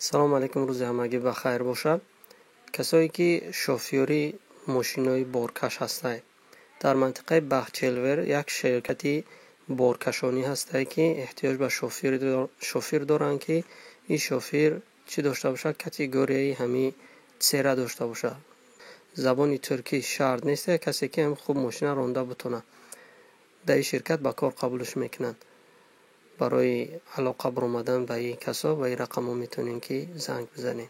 Салому алейкум, рӯзи ҳамагӣ ба хайр бошад. Касое ки шофёри мошинои боркаш ҳастанд, дар мантиқаи Бахчелвер як ширкати боркашонӣ ҳастае, ки эҳтиёҷ ба шофир доранд, ки ин шофир чӣ дошта бошад? Категорияи ҳамин С-ра дошта бошад. Забони туркӣ шарт нест, касе ки ҳам хуб мошина ронда бутонад. Дар ин ширкат ба кор қабулш мекунанд. Барои алоқа баромадан ба ин касо ба ин рақамҳо метавонем, ки занг бизанем.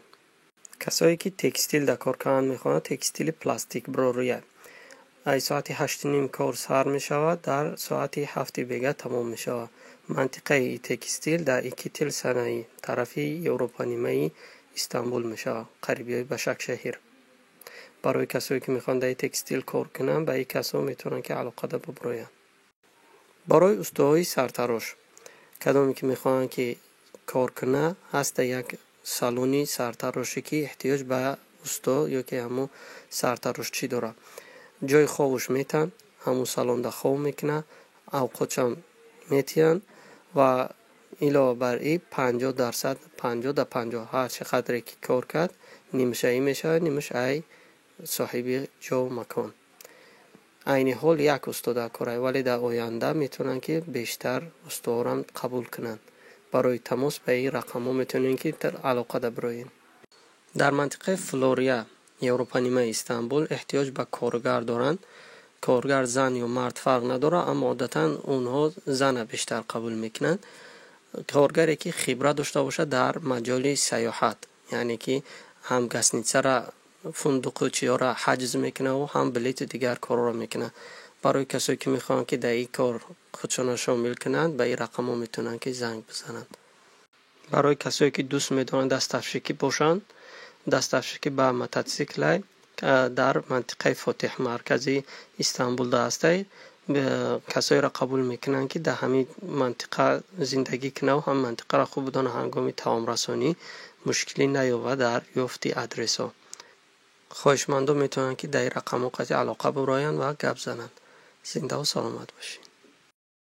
Касое ки текстил дар кор кардан мехоҳанд, текстили пластик брория. Ай соати 8:30 кор сар мешавад, дар соати 7-и бега тамом мешавад. Мантиқаи текстил дар Икитил Санаи, тарафи Европанимаи Истанбул мешавад, қарибиҳои Башакшаҳир. Барои касое ки мехоҳанд дар текстил кор кунанд, ба ин касо метавонанд, ки алоқада буброянд. Барои устоҳои сартарош, кадоме ки мехоҳанд, ки кор кунад, ҳаста як салони сартарошӣ, ки эҳтиёҷ ба усто ё ки ҳамун сартарошчӣ дорад. Ҷои хобуш метаҳанд, ҳамун салонда хоб мекунад, авқотшам метиҳанд ва илова бар ин 50%, 50 да 50, ҳар чӣ қадре ки кор кард, нимаш ай мешавад, нимаш ай соҳиби ҷову макон. Айни ҳол як усто дар кор, вале дар оянда метавонанд, ки бештар устоҳоро қабул кунанд. Барои тамос ба ин рақамҳо метавонем, ки алоқада бироем. Дар мантиқаи Флория, Европанимаи Истанбул, эҳтиёҷ ба коргар доранд. Коргар зан ё мард фарқ надорад, аммо одатан онҳо зана бештар қабул мекунанд. Коргаре ки хибра дошта бошад дар маҷоли сайёҳат, яъне ки ҳам гостиницара, фундуқу чиёра ҳаҷз мекунаву ҳам билету дигар корҳоро мекунад. Барои касое ки мехоҳанд, ки дар ин кор худшонро шомил кунанд, ба ин рақамҳо метавонанд, ки занг бизананд. Барои касое ки дӯст медоранд доставщикӣ бошанд, доставщикӣ ба мототсиклай дар мантиқаи Фотиҳ, маркази Истанбулда ҳастай. Касоеро қабул мекунанд, ки дар ҳамин мантиқа зиндагӣ кунаву ҳам мантиқаро хуб бидонанд, ҳангоми таомрасонӣ мушкилӣ наёбад дар ёфти адресҳо. Хоҳишмандон метавонанд, ки дар ин рақамҳо қатъи алоқа бироянд ва гап зананд. Зиндаву саломат бошед.